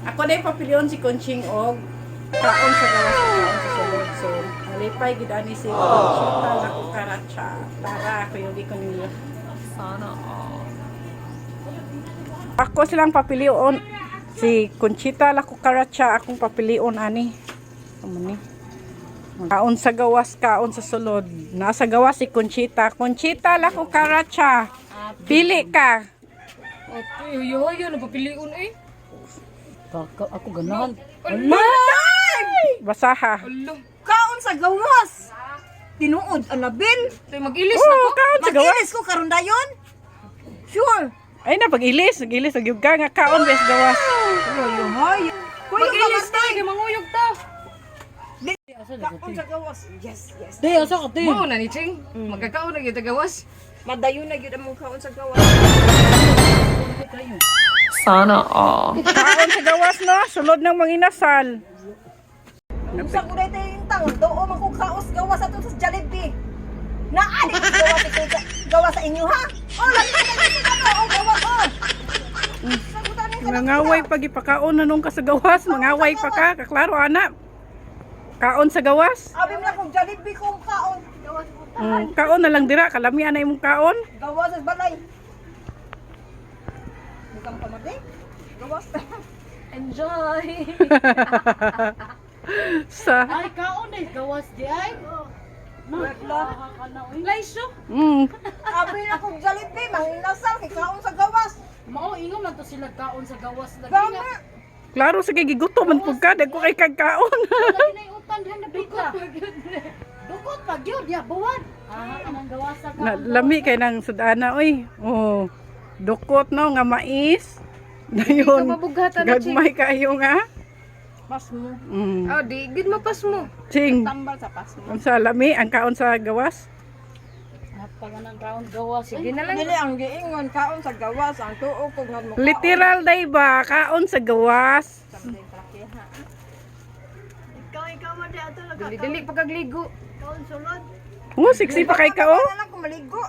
Ako na papilion si Conching og kaon sa gawas ug kaon sa sulod. So, malipay gid ani si Conchita la Cucaracha. Tara, kuyugi ko ninyo. Sana all. Ako silang papilion si Conchita la Cucaracha akong papilion ani. Amo ni. Kaon sa gawas, kaon sa sulod. Nasa gawas si Conchita. Conchita la Cucaracha. Pili ka. Ate, yo, napapilion eh. Kaka, ako ganahan. Basaha. Alo. Kaon sa gawas. Tinuod, Anabel. Tay, mag-ilis na Oh, ko. kaon sa gawas. Mag-ilis ko karon dayon. Sure. Ay na pag-ilis, nag-ilis gyud ka nga kaon bes gawas. Hoy. Kuya Mag-ilis ta, kay manguyog ta. Kaon sa gawas. Yes. Di, asa ka, di? Mao na ni Ching. Magkakaon na gyud ta gawas. Madayon na gyud among kaon sa gawas. Sana all. Kaon sa gawas no, sulod ng mga inasal. Unsa ko daytoy intang doo man ko kaos gawas ato sa Jollibee. Naa di ko gawas sa gawas sa inyo ha. Oh, lagi na gyud ko oh gawas oh. Sagutan ni Mangaway pag ipakaon na nung ka sa gawas, mangaway pa ka, kaklaro ana. Kaon sa gawas. Abi mo na kung Jollibee kong kaon. Gawas Kaon na lang dira, kalamian na imong kaon. Gawas sa balay. Bukang pamati. Gawas. Enjoy. Sa Ay, kaon eh. Gawas di ay. Laisyo. Abi na kung Jollibee manginasal kay kaon sa gawas. Mao, ingom lang to sila kaon sa gawas. Lagi Gami. na, Klaro sa kay gigutom man pud ka, dagko kay kag kaon. lagi na yung utan dihan na bita. Dukot pag yun, ya, buwan. Ah, anang gawas sa Na, kaon. lami kay nang sudana oy. Oh. Dukot no nga mais. Dayon. Mabughatan na, Ching. Gagmay kayo nga. Pasmo. Oh, di gid mapas mo. Ching. Tambal sa pasmo. Unsa lami ang kaon sa gawas? Pag anang kaon gawas. Sige na lang. Dili ang giingon kaon sa gawas ang tuo ko nga mo. Literal day ba kaon sa gawas? Dili dili pagkagligo. Oh, sexy pa kay ka oh. Na lang ko maligo.